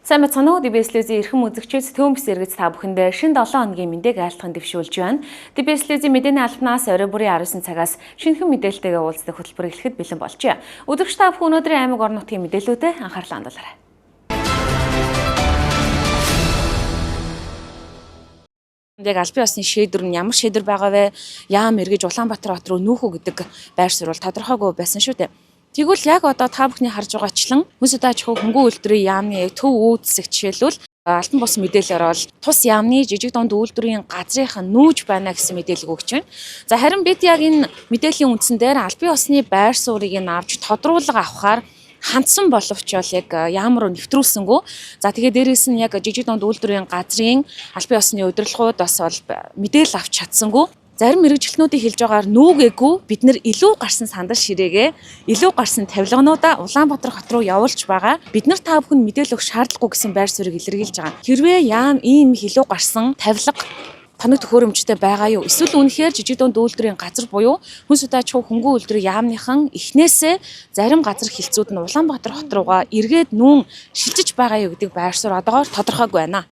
Сайн байцгаана уу? DBS телевизийн эрхэм үзэгчид Төмс эргэц та бүхэндээ шинэ 7 хоногийн мэндийг айлтган дэвшүүлж байна. DBS телевизийн мэдээний албанаас орой бүрийн 19 цагаас шинэхэн мэдээлэлтэйгээ уулздаг хөтөлбөр эхлэхэд бэлэн болжээ. Үзэгч та бүхэн өнөөдрийн аймаг орон нутгийн мэдээлүүдэд анхаарлаа хандуулаарай. Яг албан ёсны шийдвэр нь ямар шийдвэр байгаа вэ? Яам эргэж Улаанбаатар хот руу нүүх үү гэдэг байр суурь бол тодорхойгүй байсан шүү дээ. Тэгвэл яг одоо та бүхний харж байгаачлан хүнс удааж хөө хөнгөн үйлдвэрийн яамны төв үүдсэх жишээлбэл алтан бус мэдээлэлээр бол тус яамны жижиг дунд үйлдвэрийн газрынх нь нүүж байна гэсэн мэдээлэл өгч байна. За харин бид яг энэ мэдээллийн үндсэн дээр албан ёсны байр суурийг нь авч тодруулга авахаар хандсан боловч бол яг яам руу нэвтрүүлсэнгүү. За тэгээ дээрээс нь яг жижиг дунд үйлдвэрийн газрын албан ёсны удирдлагууд бас бол мэдээлэл авч чадсангүй. Зарим мэргэжилтнүүдийн хэлж байгаагаар нүүгээгүй бид нэр илүү гарсан сандал ширээгээ илүү гарсан тавилгануудаа Улаанбаатар хот руу явуулж байгаа. Бид нар та бүхэнд мэдээлэл өгөх шаардлагагүй гэсэн байр суурийг илэрхийлж байгаа. Хэрвээ яам ийм их илүү гарсан тавилга тоног төхөөрөмжтэй байгаа юу? Эсвэл үнэхээр жижиг дунд үйлдвэрийн газар буюу хүнс удааж хөнгөн үйлдвэрийн яамныхан эхнээсээ зарим газар хилцүүд нь Улаанбаатар хот руугаа эргээд нүүн шилжиж байгаа юу гэдэг байр суурь одоогоор тодорхойгүй байна.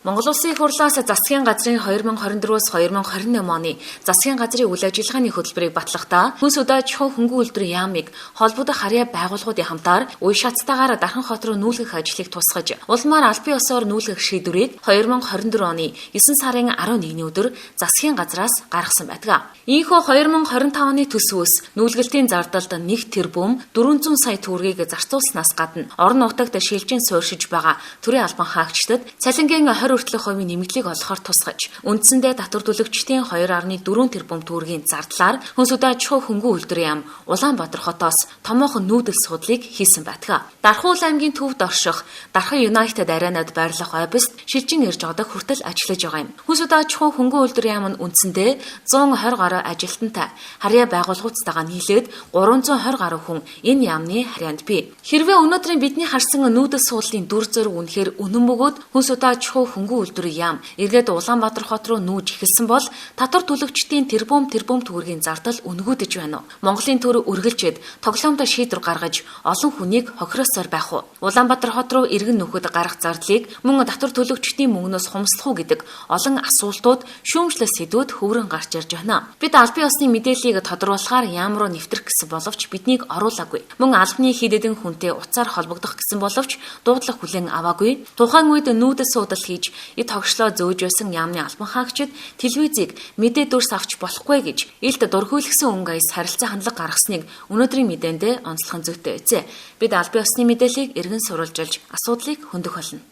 Монгол Улсын их хурлаас засгийн газрын 2024-өөс 2028 оны засгийн газрын үйл ажиллагааны хөтөлбөрийг батлахдаа хүнс удааж хөнгөн үйлдвэрийн яамыг холбогдох харьяа байгууллагуудын хамтаар үе шаттайгаар Дархан хот руу нүүлгэх ажлыг тусгаж, улмаар албан ёсоор нүүлгэх шийдвэрийг 2024 оны 9 сарын 11-ний өдөр засгийн газраас гаргасан байдаг. Ийхүү 2025 оны төсвөөс нүүлгэлтийн зардалд 1 тэрбум 400 сая төгрөгийг зарцуулснаас гадна орон нутагт шилжин суурьшиж байгаа төрийн албан хаагчдад цалингийн 20 хүртэлх хувийн нэмэгдлийг олохоор тусгаж, үндсэндээ татвар төлөгчдийн 2.4 тэрбум төгрөгийн зардлаар хүнс удааж хөнгөн үйлдвэрийн яам Улаанбаатар хотоос томоохон нүүдэл судлалыг хийсэн байдаг. Дархуул аймгийн төвд орших Дархан Юнайтед аренад байрлах обист шилжин ирж одог хүртэл ажиллаж байгаа юм. Хүнс удааж хөнгөн үйлдвэрийн яам нь үндсэндээ 120 гаруй ажилтнтай харьяа байгууллагуудтайгаа нийлээд 320 гаруй хүн энэ яамны харьяанд бий. Хэрвээ өнөөдрийн бидний харсан нүүдэл суудлын дүр зураг үнэхээр үнэн бөгөөд хүнс удааж хөнгөн үйлдвэрийн яам эргээд Улаанбаатар хот руу нүүж эхэлсэн бол татвар төлөгчдийн тэрбум төгрөгийн зардал өнгөөдөж байна уу? Монголын төр үргэлжид тоглоомтой шийдвэр гаргаж олон хүнийг хохироосоор байх уу? Улаанбаатар хот руу эргэн нөхөд гарах зардлыг мөн татвар төлөгчдийн мөнгнөөс хумслах уу гэдэг олон асуултууд шүүмжлэл сэдвүүд хөврөн гарч ирж байна. Бид албан ёсны мэдээллийг тодруулахаар яам руу нэвтрэх гэсэн боловч биднийг оруулаагүй. Мөн албаны хэд хэдэн хүнтэй утсаар холбогдох гэсэн боловч дуудлага хүлээн аваагүй. Тухайн үед нүүдэл суудал хийж эд хогшлоо зөөж байсан яамны албан хаагчид телевизийг мэдээ дүрс авч болохгүй гэж илт дургуйлгсан өнгө аяс харилцан хандлага гаргасныг өнөөдрийн мэдээндээ онцлох нь зүйтэй байцээ. Бид албан ёсны мэдээллийг эргэн сурвалжилж асуудлыг хөндөх болно.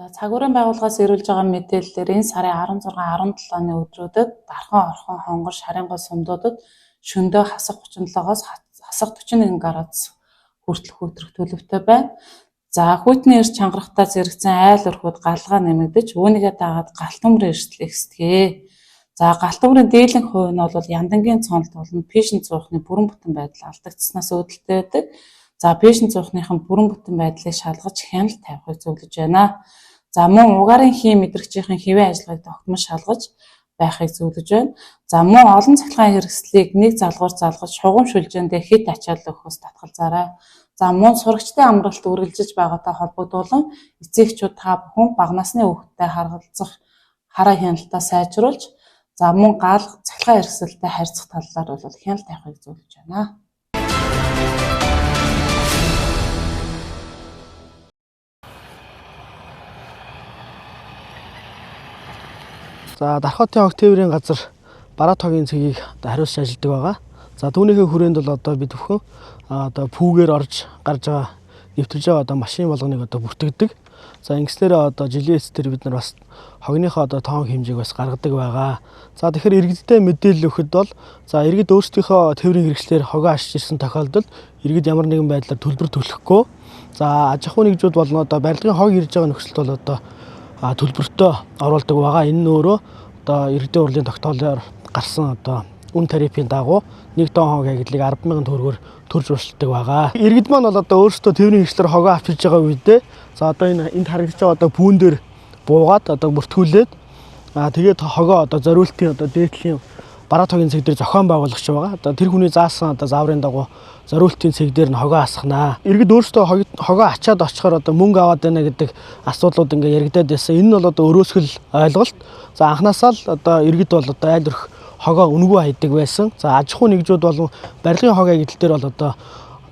Цагуурын байгууллагаас ирүүлж байгаа мэдээллээр энэ сарын 16, 17-ны өдрүүдэд Дархан, Орхон, Хонгор, Шарынгой сумдуудад шөндөө хасах 37-оос хасах 41 градус хүртэл хүүтрэх төлөвтэй байна. За хүйтний эрч чангарахтаа зэрэгцэн айл өрхүүд галгаа нэмэгдэж үүнийгээ дагаад галт төмрийн эрсдэл ихсдэг. За галт төмрийн дийлэнх хувь нь бол яндангийн цонолт болон пишин цуухны бүрэн бүтэн байдал алдагдсанаас үүдэлтэй байдаг. За пишин цуухныхан бүрэн бүтэн байдлыг шалгаж хяналт тавихыг зөвлөж байна. За мөн угаарын хийм мэдрэгчийн хэвийн ажиллагааг тогтмол шалгаж байхыг зөвлөж байна. За мөн олон цахилгаан хэрэгслийг нэг залгуур залгаж шугам шүлжээндээ хэд ачаал өгөхөөс татгалзаарай. За мөн сурагчдын амралт үргэлжиж байгаатай холбогдуулан эцэгчүүд та бүхэн бага насны хүүхэдтэй харгалзах хараа хяналтаа сайжруулж за мөн гал цахилгаан хэрэгсэлтэй харьцах талаар бол хяналт тавихыг зөвлөж байна. За Дархотын хог тээврийн газар бараа тогийн цэгийг одоо хариуцж ажилладаг байгаа. За түүнийхээ хүрээнд бол одоо бид бүхэн одоо пүүгээр орж гарч байгаа нэвтэрж байгаа одоо машин болгоныг одоо бүртгэдэг. За ингэснээрээ одоо жилийн эц тэр бид нар бас хогныхоо одоо тоон хэмжээг бас гаргадаг байгаа. За тэгэхээр иргэдтэй мэдээлэл өгөхөд бол за иргэд өөрсдийнхөө тээврийн хэрэгслээр хогоо ашиж ирсэн тохиолдолд иргэд ямар нэгэн байдлаар төлбөр төлөхгүй. За аж ахуйн нэгжүүд болон одоо барилгын хог ирж байгаа нөхцөлд бол одоо төлбөртөө оруулдаг байгаа. Энэ нь өөрөө одоо иргэдийн хурлын тогтоолоор гарсан одоо үн тарифын дагуу нэг тонн хог агидлыг 10,000 төгрөгөөр төрж уршилдаг байгаа. Иргэд маань бол одоо өөрсдөө тээврийн хэрэгслээр хогоо авчирж байгаа үедээ за одоо энэ энд харагдаж байгаа одоо пүүн дээр буугаад одоо бүртгүүлээд тэгээд хогоо одоо зориултын одоо дээдлийн Бараат хогийн цэг дээр зохион байгуулагч байгаа. Одоо тэр хүний заасан одоо зааврын дагуу зориултын цэг дээр нь хогоо асгана. Иргэд өөрсдөө хогоо ачаад очихоор одоо мөнгө аваад байна гэдэг асуудлууд ингээ яригадаад байсан. Энэ нь бол одоо өрөөсгөл ойлголт. За анханасаа л одоо иргэд бол одоо айл өрх хогоо үнэгүй хайдаг байсан. За аж ахуйн нэгжүүд болон барилгын хогоо гэдэл дээр бол одоо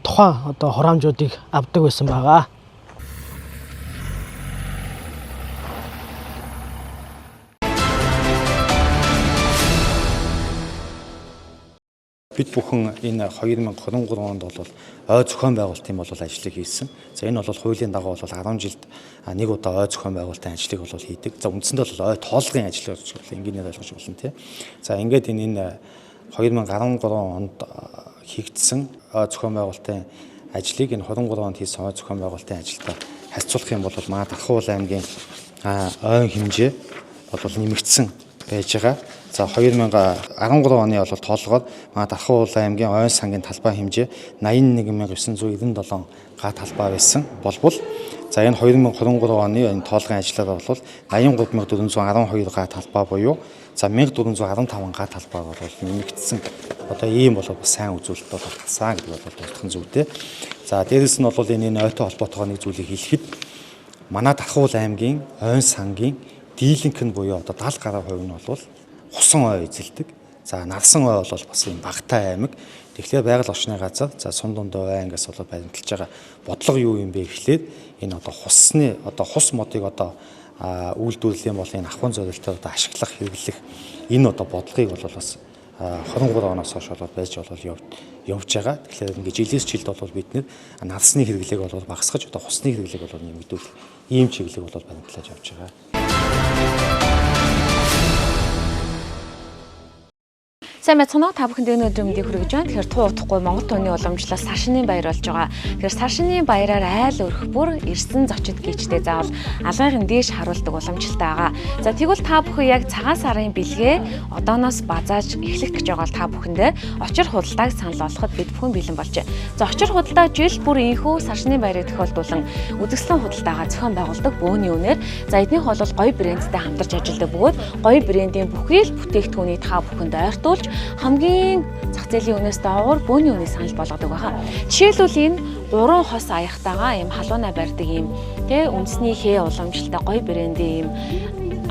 тухайн одоо хураамжуудыг авдаг байсан байгаа. Бид бүхэн энэ 2023 онд бол ой зохион байгуулалтын бол ажлыг хийсэн. За энэ бол хуулийн дагуу бол 10 жилд нэг удаа ой зохион байгуулалтын ажлыг бол хийдэг. За үндсэндээ бол ой тоолгын ажил гэж бол энгийнээр ойлгож болно тий. За ингээд энэ 2013 онд хийгдсэн ой зохион байгуулалтын ажлыг энэ 23 онд хийсэн ой зохион байгуулалтын ажилтай харьцуулах юм бол манай Дархан уул аймгийн ойн хэмжээ бол нэмэгдсэн байж байгаа. За 2013 оны бол тоолгоор манай Дархан уул аймгийн ойн сангийн талбай хэмжээ 81997 га талбай байсан болбол за энэ 2023 оны энэ тоолгын ажлаар бол 83412 га талбай буюу за 1415 га талбай бол нэмэгдсэн. Одоо ийм бол бас сайн үзүүлэлт бол гарсан гэдэг бол дурдах зүйтэй. За дээрэс нь бол энэ ойтой холбоотойгоо нэг зүйлийг хэлэхэд манай Дархан уул аймгийн ойн сангийн дийлэнх нь буюу одоо 70 гаруй хувь нь бол хусан ой эзэлдэг. За нарсан ой бол бас юм багатай аймаг. Тэгэхээр байгаль орчны газар за сум дунд ой ангиас бол баримталж байгаа бодлого юу юм бэ гэхлээр энэ одоо хусны одоо хус модыг одоо үйлдвэрлэлийн бол энэ ахуйн зорилтоор одоо ашиглах хэрэглэх энэ одоо бодлогыг бол бас 23 оноос хойш бол байж бол явж байгаа. Тэгэхээр ингээд жилээс жилд бол бид нэр нарсны хэрэглээг бол багасгаж одоо хусны хэрэглээг бол нэмэгдүүлэх ийм чиглэлийг бол баримтлаж явж байгаа. Сайн байцгаана уу? Та бүхэнд энэ өдрийн мэндийг хүргэж байна. Тэгэхээр туу утахгүй Монгол тооны уламжлал сар шинийн баяр болж байгаа. Тэгэхээр сар шинийн баяраар айл өрх бүр ирсэн зочид гिचтэй заавал алгайхын дээш харуулдаг уламжлалтай байгаа. За тэгвэл та бүхэн яг цагаан сарын бэлгээ одооноос базааж эхлэх гэж байгаа та бүхэндээ очир худалдааг санал болгоход бид бүхэн бэлэн болжээ. За очир худалдаа жил бүр энхүү сар шинийн баярыг тохиолдуулан үзэсгэлэн худалдаагаа зохион байгуулдаг бөөний үнээр. За эднийх бол гоё брэндтэй хамтарч ажилладаг бөгөөд гоё брендийн бүхий л бүтээгдэхүүнийг та бүхэнд ойртуулж хамгийн зах зээлийн үнээс доогуур бөөний үнийг санал болгодог байгаа. Жишээлбэл энэ 3 хос аягтайгаа ийм халуунаа барьдаг ийм тэ үндэсний хээ уламжлалтай гоё брендийн ийм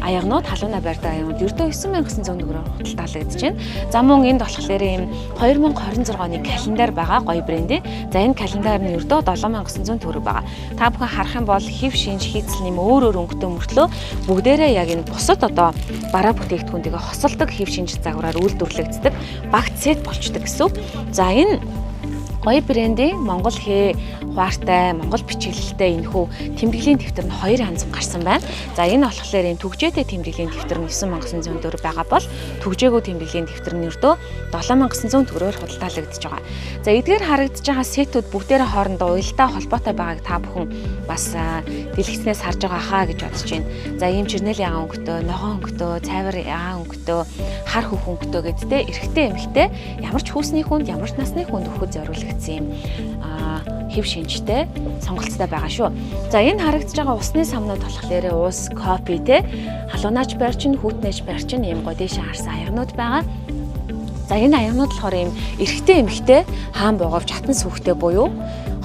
аягнууд халуунаа барьдаг аягнууд ердөө 9900 төгрөгөөр худалдаалагдаж байна. За мөн энд болохоор ийм 2026 оны календар байгаа гоё брендийн. За энэ календар нь ердөө 7900 төгрөг байгаа. Та бүхэн харах юм бол хэв шинж хийцэл нэм өөр өөр өнгөтэй мөртлөө бүгдээрээ яг энэ бусад одоо бараа бүтээгдэхүүнтэйгээ хосолдог хэв шинж загвараар үйлдвэрлэгддэг багт сет болчдөг гэсэн үг. За энэ гоё брендийн Монгол хээ хуаартай, Монгол бичиглэлтэй энэхүү тэмдэглэлийн дэвтэр нь 2 янз гарсан байна. За энэ болохоор энэ түгжээтэй тэмдэглэлийн дэвтэр нь 9904 байгаа бол түгжээгүй тэмдэглэлийн дэвтэр нь ердөө 7900 төгрөгөөр худалдаалагдаж байгаа. За эдгээр харагдаж байгаа сетүүд бүгдээрээ хоорондоо уялдаа холбоотой байгааг та бүхэн бас дэлгэцнээс харж байгаа хаа гэж бодож байна. За ийм чирнэл ягаан өнгөтэй, ногоон өнгөтэй, цайвар ягаан өнгөтэй, хар хөх өнгөтэй гэдтэй эрэгтэй эмэгтэй ямар ч хүүсний хүнд, ямар ч насны хүнд өгөхөд зориулагдсан юм хэв шинжтэй сонголттой байгаа шүү. За энэ харагдаж байгаа усны самнууд болохоор уус, кофе те халуунаач барьчин, хүүтнээч барьчин ийм гоё дээшээ харсан аягнууд байгаа. За энэ аягнууд болохоор ийм эрэгтэй эмэгтэй хаан буугавч хатан сүхтэй буюу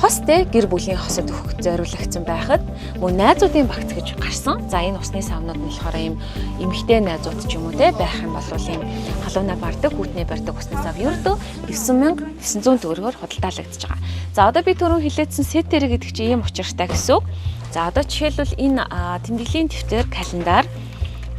хостой гэр бүлийн хосод өгөх зориулагдсан байхад мөн найзуудын багц гэж гарсан. За энэ усны савнууд нь болохоор ийм эмэгтэй найзууд ч юм уу те байх юм бол ийм халуунаа бардаг, хүүтнээ барьдаг усны сав ердөө 9900 төгрөгөөр худалдаалагдаж байгаа. За одоо би түрүүн хэлээдсэн сетэр гэдэг чинь ийм учиртай гэсэн үг. За одоо жишээлбэл энэ тэмдэглэлийн дэвтэр календар.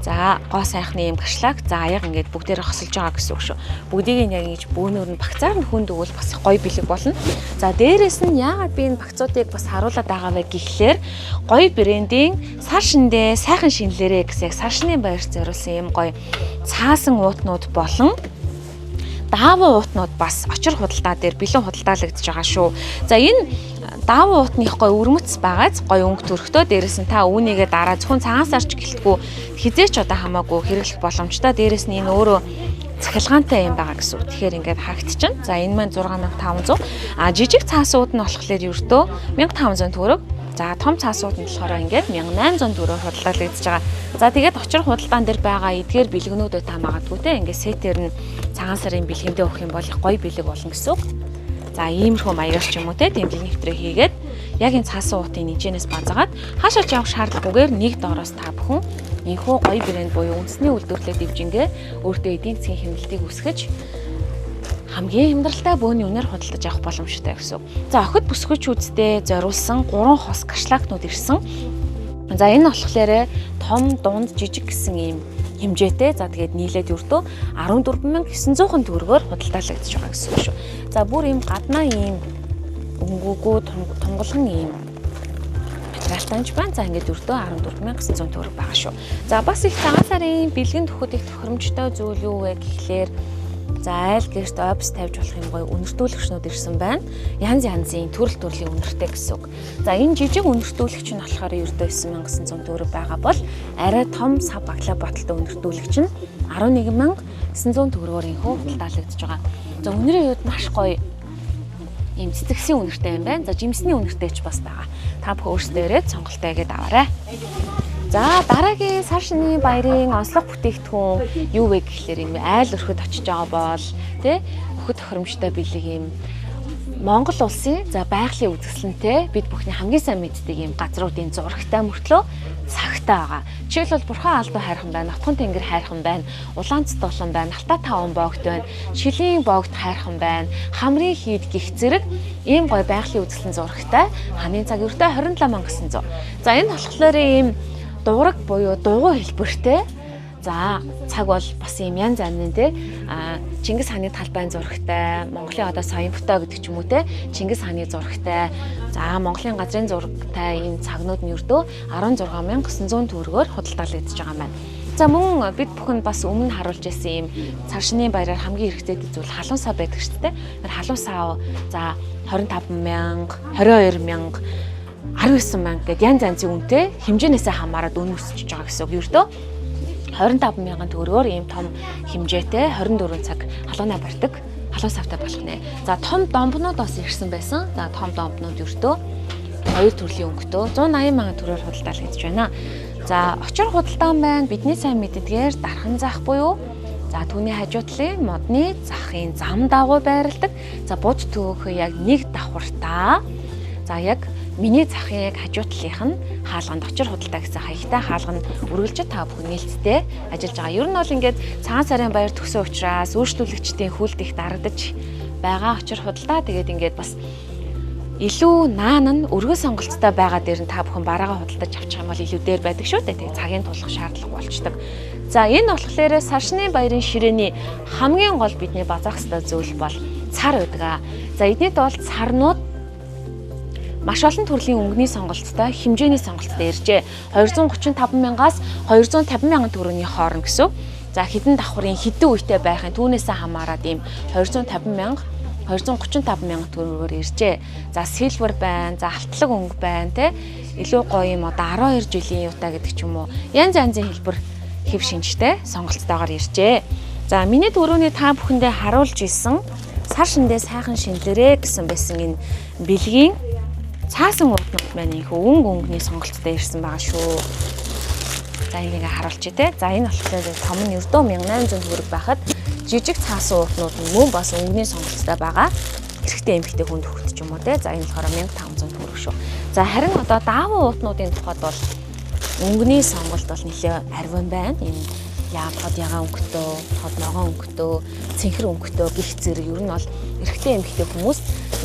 За гоо сайхны юм гарчлаг. За аяга ингээд бүгдээрээ хосолж байгаа гэсэн үг шүү. Бүгдийг нь яг ингэж бөөнөр нь багцаар нь хүнд өгвөл бас гоё бэлэг болно. За дээрэс нь яагаад би энэ багцуудыг бас харуулад байгаа вэ гэхлээр гоё брендийн сар шиндээ сайхан шинэлэрээ гэсэн яг сар шинийн баярт зориулсан юм гоё цаасан уутнууд болон даавуу уутнууд бас очир худалдаа дээр бэлэн худалдаалагдаж байгаа шүү. За энэ даавуу уутных гоё өрмөц байгааз гоё өнгө төрхтөө дээрэс нь та үүнийгээ дараа зөвхөн цагаан сарч гэлтгүү хизээч одоо хамаагүй хэрэглэх боломжтой. Дээрэс нь энэ өөрөө цахилгаантай юм байгаа гэсэн үг. Тэгэхээр ингээд харагдчихна. За энэ маань 6500. А жижиг цаасууд нь болохоор ердөө 1500 төгрөг. За том цаасууд нь болохоор ингээд 1800 төгрөгөөр худалдаалагдаж байгаа. За тэгээд очир худалдаан дээр байгаа эдгээр бэлгнүүдөө та магадгүй те ингээд сетээр нь цагаан сарын бэлгэндээ өгөх юм бол их гоё бэлэг болно гэсэн үг. За иймэрхүү маягаар ч юм уу те тэмдэг нэвтрээ хийгээд яг энэ цаасан уутын нэгжээс базаагаад хаашаа ч явах шаардлагагүйгээр нэг доороос та бүхэн энэхүү гоё брэнд буюу үндэсний үйлдвэрлэлд дэвжингээ өөртөө эдийн засгийн хэмнэлтийг өсгөж хамгийн хямдралтай бөөний үнээр худалдаж авах боломжтой гэсэн үг. За охид бүсгүйчүүдтэй зориулсан 3 хос кашлакнууд ирсэн. За энэ болохоор том, дунд, жижиг гэсэн ийм хэмжээтэй. За тэгээд нийлээд ердөө 14,900 төгрөгөөр худалдаалагдаж байгаа гэсэн үг шүү. За бүр ийм гаднаа ийм өнгөгөө тунгалган ийм материалтай ч байна. За ингээд ердөө 14,900 төгрөг байгаа шүү. За бас их цагаан сарын бэлгэн төхөд их тохиромжтой зүйл юу вэ гэхлээр за айл гэрт обс тавьж болох юм гоё үнэртүүлэгчнүүд ирсэн байна. Янз янзын төрөл төрлийн үнэртэй гэсэн үг. За энэ жижиг үнэртүүлэгч нь болохоор ердөө 9,900 төгрөг байгаа бол арай том сав баглаа бодолтой үнэртүүлэгч нь 11,900 төгрөгөөр инхүү худалдаалагдаж байгаа. За үнэрийн хувьд маш гоё ийм цэцэгсийн үнэртэй юм байна. За жимсний үнэртэй ч бас байгаа. Та бүхэн өөрсдөө ирээд сонголтоо хийгээд аваарай. За дараагийн сар шинийн баярын онцлог бүтээгдэхүүн юу вэ гэхлээр юм айл өрхөд очиж байгаа бол тий өхөд тохиромжтой бэлэг юм Монгол улсын за байгалийн үзэсгэлэнтэй бид бүхний хамгийн сайн мэддэг юм газруудын зурагтай мөртлөө цагтай байгаа. Жишээлбэл Бурхан алдуу хайрхан байна, Нотхон тэнгэр хайрхан байна, Улаан цэцдолон байна, Алтаа таван богд байна, Шилийн богд хайрхан байна, Хамрын хийд гих зэрэг ийм гоё байгалийн үзэсгэлэн зурагтай ханын цаг ердөө 27,900. За энэ болохоор ийм дуураг буюу дугуй хэлбэртэй. За цаг бол бас ийм янз янзын те Чингис хааны талбайн зурагтай, Монголын одоо соён фото гэдэг ч юм уу те Чингис хааны зурагтай, за Монголын газрын зурагтай ийм цагнууд нь ердөө 16,900 төгрөгөөр худалдаалагдаж байгаа юм байна. За мөн бид бүхэн бас өмнө харуулж ирсэн ийм цар шинийн баяраар хамгийн хэрэгцээтэй зүйл халуун сав байдаг шүү дээ. Тэр халуун сав за 25,000, 22,000, 19,000 гэд янз янзын үнэтэй хэмжээнээсээ хамаарат үн өсөж байгаа гэсэн үг. Ердөө 25,000 төгрөгөөр ийм том хэмжээтэй 24 цаг халуунаа барьдаг халуун савтай болох нэ. За том домбнууд бас ирсэн байсан. За том домбнууд ердөө хоёр төрлийн өнгөтэй 180,000 төгрөгөөр худалдаалагдаж байна. За очир худалдаан байна. Бидний сайн мэддгээр дархан зах буюу за түүний хажуу талын модны захын зам дагуу байрладаг. За буд төөхөө яг нэг давхартаа. За яг миний захын яг хажуу талынх нь хаалганд очир худалдаа гэсэн хаягтай хаалга нь үргэлжид та бүхэн нээлттэй ажиллаж байгаа. Ер нь бол ингээд цагаан сарын баяр төгсөн учраас үйлчлүүлэгчдийн хүлд их дарагдаж байгаа очир худалдаа. Тэгээд ингээд бас илүү наан нь өргөн сонголттой байгаа дээр нь та бүхэн бараагаа худалдаж авчих юм бол илүү дээр байдаг шүү дээ. Тэгээд цагийн тулах шаардлага болчдөг. За энэ болохоор сар шинийн баярын ширээний хамгийн гол бидний базаах ёстой зүйл бол цар байдаг. За эднийд бол царнууд маш олон төрлийн өнгөний сонголттой, хэмжээний сонголттой иржээ. 235,000-аас 250,000 төгрөгийн хооронд гэсэн. За хэдэн давхрын хэдэн үетэй байхын түүнээсээ хамаарат ийм 250,000, 235,000 төгрөгөөр иржээ. За silver байна, за алтлаг өнгө байна те. Илүү гоё юм одоо 12 жилийн юутай гэдэг ч юм уу. Янз янзын хэлбэр хэв шинжтэй сонголттойгоор иржээ. За миний түрүүний та бүхэндээ харуулж исэн сар шиндээ сайхан шинэлэрэ гэсэн байсан энэ бэлгийн цаасан уутнууд маань инхүү өнгө өнгөний сонголттой ирсэн байгаа шүү. За энийг ингээ харуулчих те. За энэ болохоор том нь ердөө 1800 төгрөг байхад жижиг цаасан уутнууд нь мөн бас өнгөний сонголттой байгаа. Эрэгтэй эмэгтэй хүнд хөлт ч юм уу те. За энэ болохоор 1500 төгрөг шүү. За харин одоо даавуу уутнуудын тухайд бол өнгөний сонголт бол нэлээ ариван байна. Энэ яа тод ягаан өнгөтэй, тод ногоон өнгөтэй, цэнхэр өнгөтэй гих зэрэг ер нь бол эрэгтэй эмэгтэй хүмүүс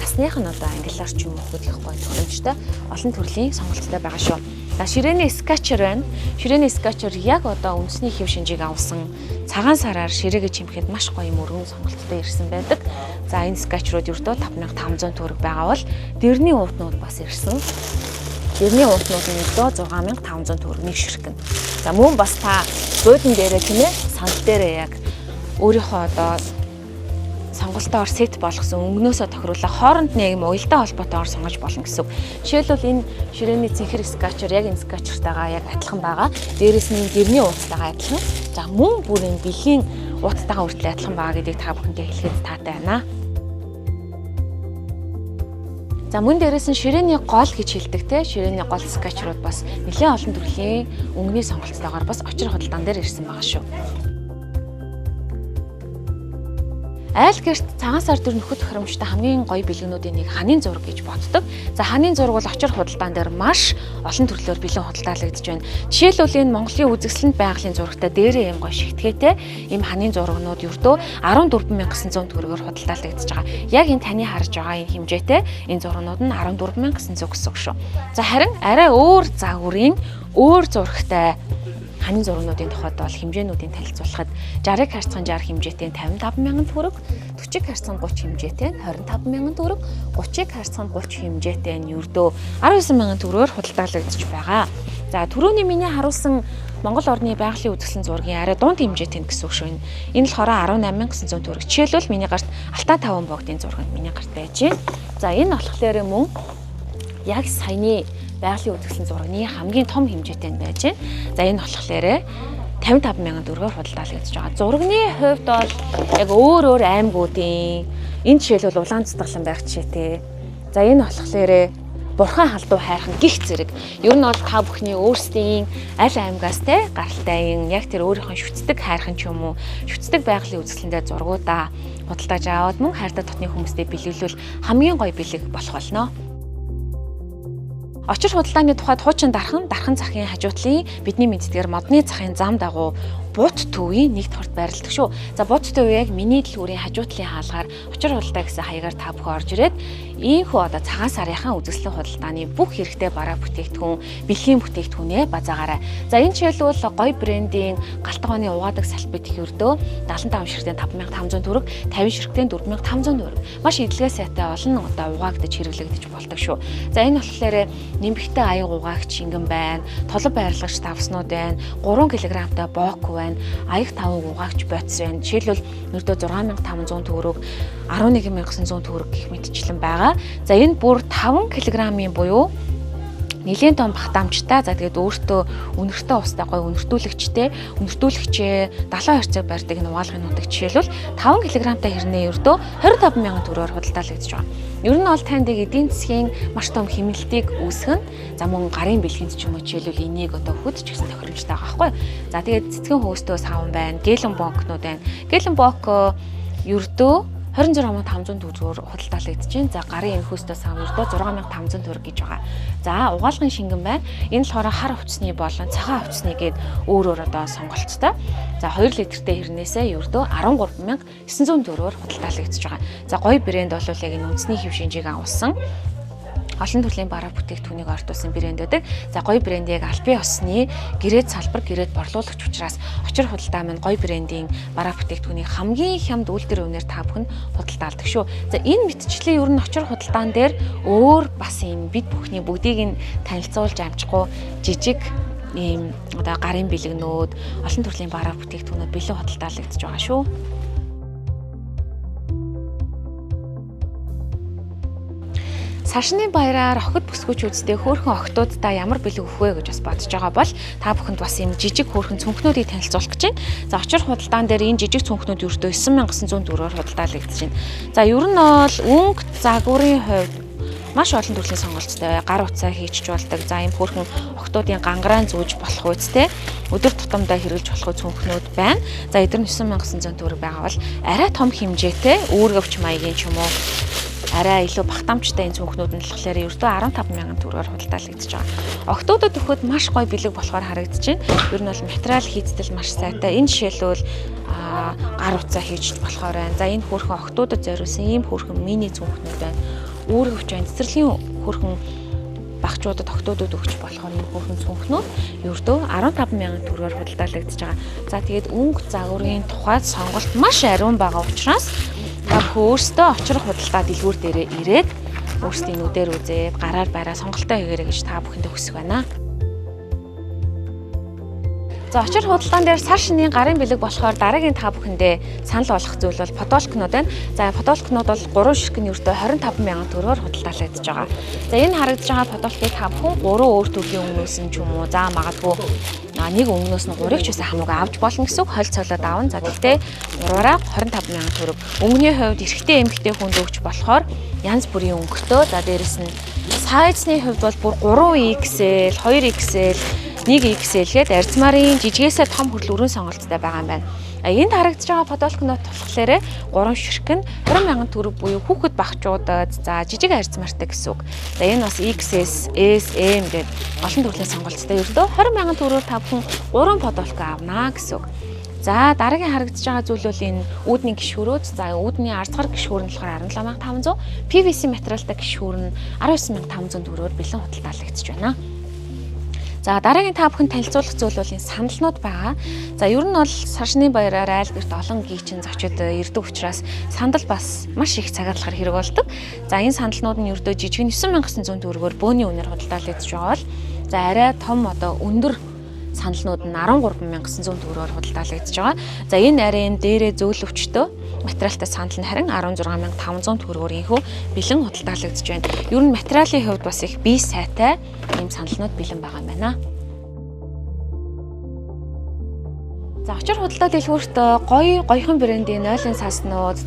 насных нь одоо ангилаар ч юм уу хөх их гоё тохиромжтой олон төрлийн сонголттой байгаа шүү. За ширээний скачер байна. Ширээний скачер яг одоо үндэсний хэв шинжийг авсан цагаан сараар ширээгээ чимхэд маш гоё юм өргөн сонголттой ирсэн байдаг. За энэ скачрууд ердөө 5500 төгрөг байгаа бол дэрний уутнууд бас ирсэн. Дэрний уутнууд нь ердөө 6500 төгрөг нэг ширхэг. За мөн бас та буудан дээрээ тийм ээ сандал дээрээ яг өөрийнхөө одоо сонголтоор сет болгосон өнгөнөөсөө тохируулаа хооронд нь яг юм уялдаа холбоотойгоор сонгож болно гэсэн үг. Жишээлбэл энэ ширээний цэнхэр скачер яг энэ скачертайгаа яг адилхан байгаа. Дээрээс нь гэрний ууцтайгаа адилхан. За мөн бүр энэ бэлгийн ууцтайгаа хүртэл адилхан байгаа гэдгийг та бүхэндээ хэлэхэд таатай байна. За мөн дээрээс нь ширээний гол гэж хэлдэг те ширээний гол скетчрууд бас нэлээд олон төрлийн өнгөний сонголттойгоор бас очир худалдаан дээр ирсэн байгаа шүү. Айл гэрт цагаан сар дөр нөхөд тохиромжтой хамгийн гоё бэлгэнүүдийн нэг ханын зураг гэж боддог. За ханын зураг бол очир худалдаан дээр маш олон төрлөөр бэлэн худалдаалагдаж байна. Жишээлбэл энэ Монголын үзэсгэлэнт байгалийн зурагтай дээрээ юм гоё шигтгэхтэй ийм ханын зурагнууд ердөө 14,900 төгрөгөөр худалдаалагдаж байгаа. Яг энэ таны харж байгаа энэ хэмжээтэй энэ зурагнууд нь 14,900 гэсэн үг шүү. За харин арай өөр загварын өөр зурагтай ханын зургнуудын тухайд бол хэмжээнүүдийн танилцуулахад 60-ыг харьцан 60 хэмжээтэй 55,000 төгрөг, 40-ыг харьцан 30 хэмжээтэй 25,000 төгрөг, 30-ыг харьцан 30 хэмжээтэй нь ердөө 19,000 төгрөгөөр худалдаалагдаж байгаа. За түрүүний миний харуулсан Монгол орны байгалийн үзэсгэлэн зургийн арай дунд хэмжээтэй гэсэн үг шүү. Энэ болохоор 18,900 төгрөг. Жишээлбэл миний гарт Алтан таван богдын зураг нь миний гарт байж байна. За энэ болохоор мөн яг саяны байгалийн үзэсгэлэн зургийн хамгийн том хэмжээтэй нь байж байна. За энэ болохоор 55,000 төгрөгөөр худалдаалагдаж байгаа. Зургийн хувьд бол яг өөр өөр аймагуудын энэ жишээлбэл улаан цэцгэлэн байх жишээтэй. За энэ болохоор бурхан халдуу хайрхан гих зэрэг. Ер нь бол та бүхний өөрсдийн аль аймгаас те гаралтай юм яг тэр өөрийнхөө шүтдэг хайрхан ч юм уу шүтдэг байгалийн үзэсгэлэндээ зургуудаа худалдааж аваад мөн хайртай дотны хүмүүстэй бэлэглвэл хамгийн гоё бэлэг болох болно. Очир худалдааны тухайд хуучин дархан захын хажуутлын бидний мэддгээр модны захын зам дагуу бут төвийн нэг торт байрладаг шүү. За бут төв яг миний дэлгүүрийн хажуутлын хаалгаар очир худалдаа гэсэн хаягаар та бүхэн орж ирээд ийхүү одоо цагаан сарынхаа үзэсгэлэн худалдааны бүх хэрэгтэй бараа бүтээгдэхүүн, бэлгийн бүтээгдэхүүнээ базаагаарай. За энэ жишээлбэл гоё брендийн галтгооны угаадаг салбит их ердөө 75 ширхтийн 5500 төгрөг, 50 ширхтийн 4500 төгрөг. Маш эдлэгээ сайтай олон одоо угаагдаж хэрэглэгдэж болдог шүү. За энэ болохоор нэмэгтэй аяг угаагч ингэн байна, толон байрлагч давснууд байна, 3 кг-тай бок байна, аяг таван угаагч бодис байна. Жишээлбэл ердөө 6500 төгрөг, 11900 төгрөг гэх мэтчлэн байгаа. За энэ бүр 5 кг-ийн буюу нэлээн том багтаамжтай. За тэгээд өөртөө үнэртэй устай гоё үнэртүүлэгчтэй, үнэртүүлэгчээ 72 цаг барьдаг энэ угаалгын нутаг жишээлбэл 5 кг-тай хэрнээ ердөө 25,000 төгрөгөөр худалдаалагдаж байгаа. Ер нь бол танд эдийн засгийн маш том хэмнэлтийг үүсгэн. За мөн гарын бэлгэнд ч юм уу жишээлбэл энийг одоо хөд ч гэсэн тохиромжтой байгаа байхгүй. За тэгээд цэцгэн хөөстөө савн байна, гэлэн бонкнууд байна. Гэлэн бонк ердөө 26500 төгрөгөөр худалдаалагдаж байна. За гарын энэ хөөстөө сав ердөө 6500 төгрөг гэж байгаа. За угаалгын шингэн байна. Энэ болохоор хар хувцсны болон цагаан хувцсны гээд өөр өөр одоо сонголттой. За 2 литртэй хэрнээсээ ердөө 13900 төгрөгөөр худалдаалагдаж байгаа. За гоё брэнд бол яг энэ үндэсний хэв шинжийг агуулсан олон төрлийн бараа бүтээгдэхүүнийг ортуулсан брэнд байдаг. За гоё брэнд яг албан ёсны гэрээд салбар гэрээд борлуулагч учраас очир худалдаа маань гоё брендийн бараа бүтээгдэхүүнийг хамгийн хямд үйлдвэр үнээр та бүхэн худалдаалдаг шүү. За энэ мэтчлэн ер нь очир худалдаан дээр өөр бас юм бид бүхний бүгдийг нь танилцуулж амжихгүй жижиг ийм одоо гарын бэлгнүүд олон төрлийн бараа бүтээгдэхүүнүүд бэлэн худалдаалагдаж байгаа шүү. Саршны баяраар охид бүсгүүчүүдтэй хөөрхөн охтуудаа ямар бэлэг өгөх вэ гэж бас бодож байгаа бол та бүхэнд бас ийм жижиг хөөрхөн цүнхнүүдийг танилцуулах гэж байна. За очир худалдаан дээр энэ жижиг цүнхнүүд ердөө 9900 төгрөгөөр худалдаалагдаж байна. За ер нь бол өнгө загварын хувьд маш олон төрлийн сонголттой. Гар утсаа хийчих болдог. За ийм хөөрхөн охтуудын гангараа зүүж болох үстэй өдөр тутамдаа хэрэглэж болох цүнхнүүд байна. За эдгээр нь 9900 төгрөг байгаа бол арай том хэмжээтэй үүргэвч маягийн ч юм уу арай илүү багтаамжтай энэ цүнхнүүд нь болохоор ердөө 15000 төгрөгөөр худалдаалагдаж байгаа. Октоодод өгөхөд маш гоё бэлэг болохоор харагдаж байна. Ер нь бол материал хийцтэл маш сайтай. Энэ жишээлбэл гар утсаа хийж болохоор байна. За энэ хөөрхөн октоодод зориулсан ийм хөөрхөн мини цүнхнүүд байна. Үүргэвч байна. Цэцэрлэгийн хөөрхөн багчуудад октоодод өгч болохоор энэ хөөрхөн цүнхнүүд ердөө 15000 төгрөгөөр худалдаалагдаж байгаа. За тэгээд өнгө загварын тухайд сонголт маш ариун байгаа учраас та бүхэн өөрсдөө очрох худалдаа дэлгүүр дээрээ ирээд өөрсдийн нүдээр үзээд гараар бараа сонголтоо хийгээрэй гэж та бүхэндээ хүсэх байна. За очир худалдаан дээр сар шинийн гарын бэлэг болохоор дараагийн та бүхэндээ санал болгох зүйл бол подолкнууд байна. За подолкнууд бол 3 ширхэг нь өртөө 25,000 төгрөгөөр худалдаалагдаж байгаа. За энэ харагдаж байгаа подолкыг та бүхэн 3 өөр төрлийн өнгөнөөс нь ч юм уу за магадгүй нэг өнгөнөөс нь 3-ыг ч гэсэн хамаагүй авч болно гэсэн үг, холь цолоод авна. За тэгтээ 3-аараа 25,000 төгрөг. Өнгөний хувьд эрэгтэй эмэгтэй хүнд өгч болохоор янз бүрийн өнгөтэй. За дээрэс нь сайзны хувьд бол бүр 3XL, 2XL, 1XL гээд арзмарын жижигээсээ том хүртэл өргөн сонголттой байгаа юм байна. Энд харагдаж байгаа подолкнот болохоор 3 ширхэг нь 20,000 төгрөг буюу хүүхэд багчуудад за жижиг арзмартай гэсэн үг. За энэ бас XS, S, M гээд олон төрлийн сонголттой ердөө 20,000 төгрөгөөр та бүхэн 3 подолко авна гэсэн үг. За дараагийн харагдаж байгаа зүйл бол энэ үүдний гишүүрүүд. За үүдний арзгар гишүүр нь болохоор 17,500, PVC материалтай гишүүр нь 19,500 төгрөгөөр бэлэн худалдаалагдаж байна. За дараагийн та бүхэн танилцуулах зүйл бол энэ сандалнууд байгаа. За ер нь бол сар шинийн баяраар айл гэрт олон гийчин зочид ирдэг учраас сандал бас маш их цагаатлахар хэрэг болдог. За энэ сандалнууд нь ердөө жижиг нь 9,900 төгрөгөөр бөөний үнээр худалдаалагдаж байгаа бол за арай том одоо өндөр сандалнууд нь 13,900 төгрөгөөр худалдаалагдаж байгаа. За энэ арай юм дээрээ зөөлөвчтөө материалтай сандал нь харин 16,500 төгрөгөөр инхүү бэлэн худалдаалагдаж байна. Ер нь материалын хувьд бас их бие сайтай ийм сандалнууд бэлэн байгаа юм байна. За очир худалдаа дэлгүүрт гоё гоёхон брендийн нойлын цааснууд,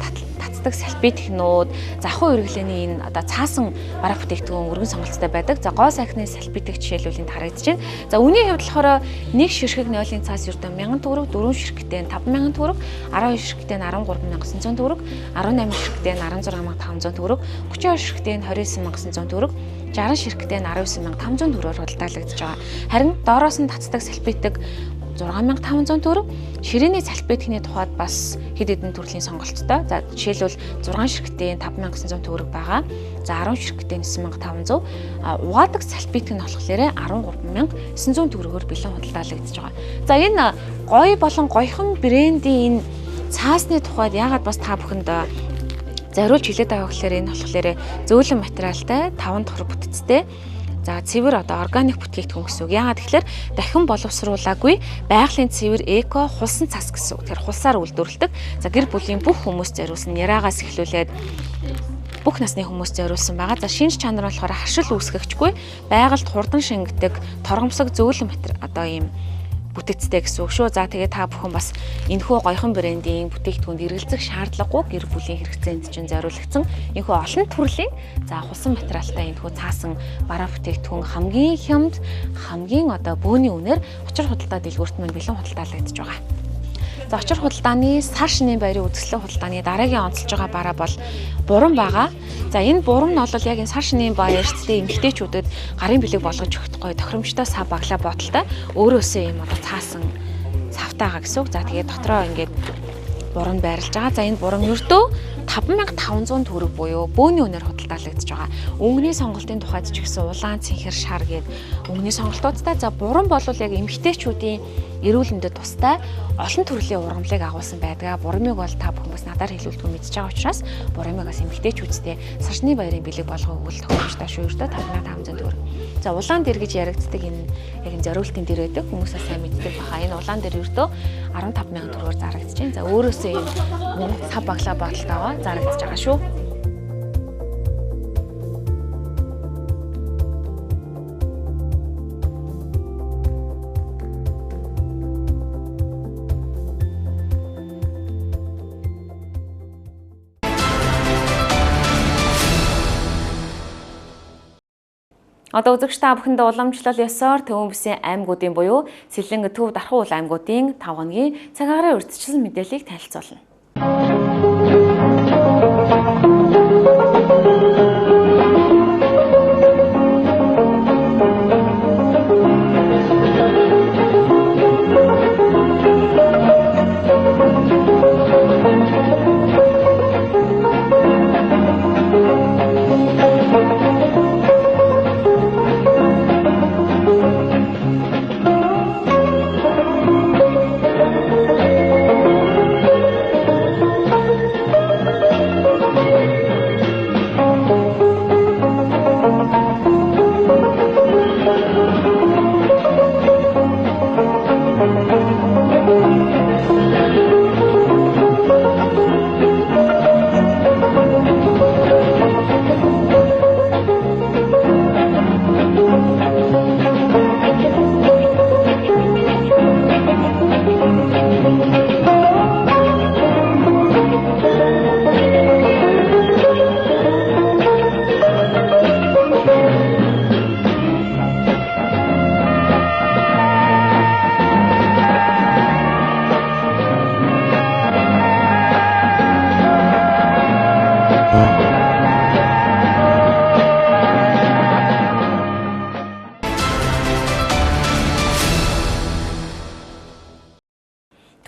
татдаг салфеткнууд, захуу хэрэглээний энэ одоо цаасан бараа бүтээгдэхүүн өргөн сонголттой байдаг. За гоо сайхны салфетик жишээлбэл энд харагдаж байна. За үнийн хувьд болохоор нэг ширхэг нойлын цаас ердөө 1000 төгрөг, 4 ширхэгтэй нь 5000 төгрөг, 12 ширхэгтэй нь 13900 төгрөг, 18 ширхэгтэй нь 16500 төгрөг, 32 ширхэгтэй нь 29900 төгрөг, 60 ширхэгтэй нь 19500 төгрөгөөр худалдаалагдаж байгаа. Харин доороос нь татдаг салфетик 6500 төгрөг. Ширээний салфеткний тухайд бас хэд хэдэн төрлийн сонголттой. За жишээлбэл 6 ширхэгтэй 5900 төгрөг байгаа. За 10 ширхэгтэй 9500. Угаадаг салфетик нь болохоор 13900 төгрөгөөр бэлэн худалдаалагдаж байгаа. За энэ гоё болон гоёхон брендийн энэ цаасны тухайд яагаад бас та бүхэнд зориулж хэлээд байгаа гэхээр энэ болохоор зөөлөн материалтай 5 давхар бүтцтэй. За цэвэр одоо органик бүтээгдэхүүн гэсэн үг. Яагаад гэхээр дахин боловсруулаагүй байгалийн цэвэр эко хулсан цас гэсэн үг. Тэгэхээр хулсаар үйлдвэрлэдэг. За гэр бүлийн бүх хүмүүс зориулсан яраагаас эхлүүлээд бүх насны хүмүүс зориулсан байгаа. За шинж чанар нь болохоор харшил үүсгэгчгүй, байгальд хурдан шингэдэг, торгомсог зөөлөн материал одоо ийм бүтэцтэй гэсэн үг шүү. За тэгээ та бүхэн бас энэхүү гоёхон брендийн бүтээгдэхүүнд эргэлзэх шаардлагагүй гэр бүлийн хэрэгцээнд чинь зориулагдсан энэхүү олон төрлийн за хулсан материалтай энэхүү цаасан бараа бүтээгдэхүүн хамгийн хямд, хамгийн одоо бөөний үнээр очир худалдаа дэлгүүрт мань бэлэн худалдаалагдаж байгаа. За очир худалдааны сар шинийн баярын үзэсгэлэн худалдааны дараагийн онцолж байгаа бараа бол бурам байгаа. За энэ бурам нь бол яг энэ сар шинийн баярт эмэгтэйчүүдэд гарын бэлэг болгож өгөх гоё тохиромжтой сав баглаа бодолтой өөрөөсөө юм одоо цаасан савтай байгаа гэсэн үг. За тэгээд дотроо ингээд бурам байрлаж байгаа. За энэ бурам ердөө 5500 төгрөг буюу бөөний үнээр худалдаалагдаж байгаа. Өнгөний сонголтын тухайд ч гэсэн улаан, цэнхэр, шар гээд өнгөний сонголтуудтай. За бурам бол яг эмэгтэйчүүдийн эрүүл мэндэд тустай олон төрлийн ургамлыг агуулсан байдаг. Бурамыг бол та бүхэн бас надаар хэлүүлдэггүй мэдж байгаа учраас бурамыг бас эмэгтэйчүүдтэй саршны баярын бэлэг болгоо өгвөл тохиромжтой шүү. Ердөө 5500 төгрөг. За улаан дэр гэж яригддаг энэ яг энэ зориултын дэр байдаг. Хүмүүс бас сайн мэддэг баха. Энэ улаан дэр ердөө 15000 төгрөгөөр зарагдаж байна. За өөрөөсөө юм сав баглаа бодолтойгоо зарагдаж байгаа шүү. Одоо үзэгч та бүхэндээ уламжлал ёсоор Төвөн бүсийн аймагуудын буюу Сэлэнгэ Төв Дархан уул аймагуудын 5 хоногийн цаг агаарын урьдчилсан мэдээллийг танилцуулна.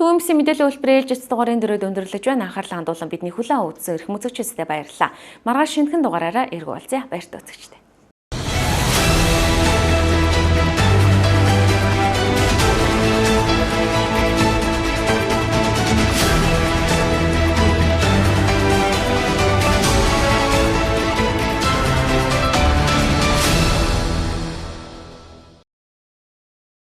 Түүмсийн мэдээллийн хөтөлбөр ээлжит дугаарын дөрөд өндөрлөж байна. Анхаарлаа хандуулан бидний хүлээн үзсэн эрхэм үзэгчдэд баярлалаа. Маргааш шинэхэн дугаараараа эргүү уулзъя. Баяртай үзэгчдээ.